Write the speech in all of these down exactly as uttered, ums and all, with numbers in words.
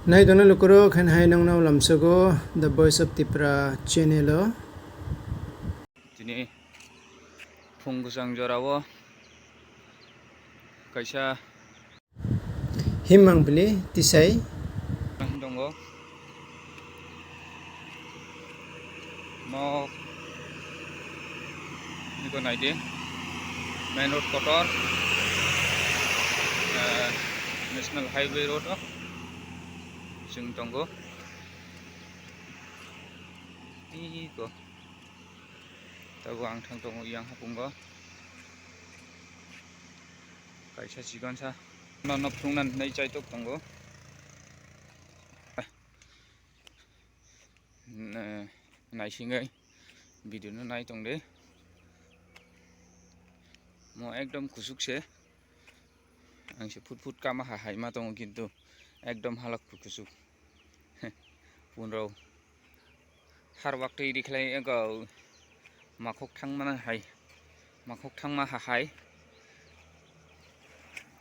Nai tongnai lukurok, haino hai nongno lamsogo The Voice of Tipra channel o. Tini phung gwchang jorao kaisa himmang bili tisai tongo. Mo niko naidi, main road kotor, eh, national highway road o chwng tongo. Iko tabuk ang thang tongo yang hapungo kaisa chikonsa nono phunukna hinwi chaitok tongo. Na-, naisingwi video no nai tongdi. Mo ekdom kusuk se. Ang se phut phut kama ha hai ma tongo, kintu ekdom halak kusuk. Punrao har wak twi rikhlai ego. Makhok thangmana hai, makhok thangma ha hai.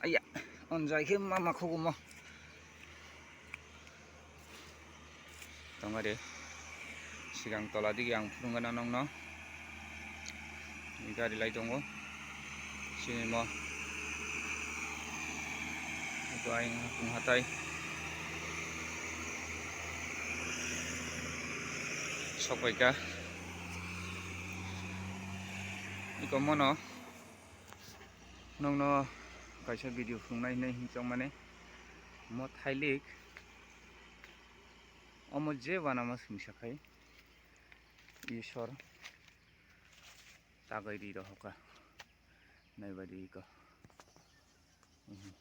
Aiya, onjai khe ma makhok omo. Tongma de, sigang tola digi ang phunukgana nongno. Gari lai tongo. Sini mo. Ito ayang hakung hatai. Sokbaika. Iko mono nongno kaisa video phunuknai hinwi hinchokmani. Mo thailik. Omo je wanama singsa khai. Isor. Tagwi ri rohoka. Naibadi iko. Mhm.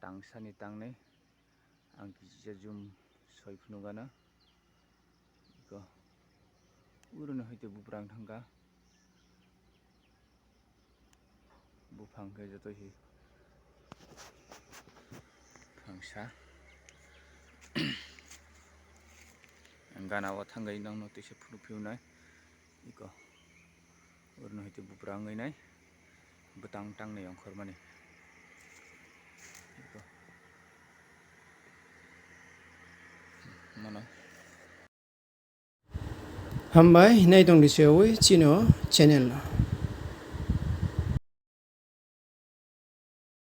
Tangsani tangnai. Ang kisa jum soi phunukgana. Iko. Uruni hoite buprang thangkha. Buphang khe joto hi phangsa. Ang gana o thangwi nongno tisa phunuk phiyunai. Iko. Urno hite bupra wngwi nai. Bwtang tangnai ongkhormani. Iko. Mano. Hambai, naitong di se ui chino channel no.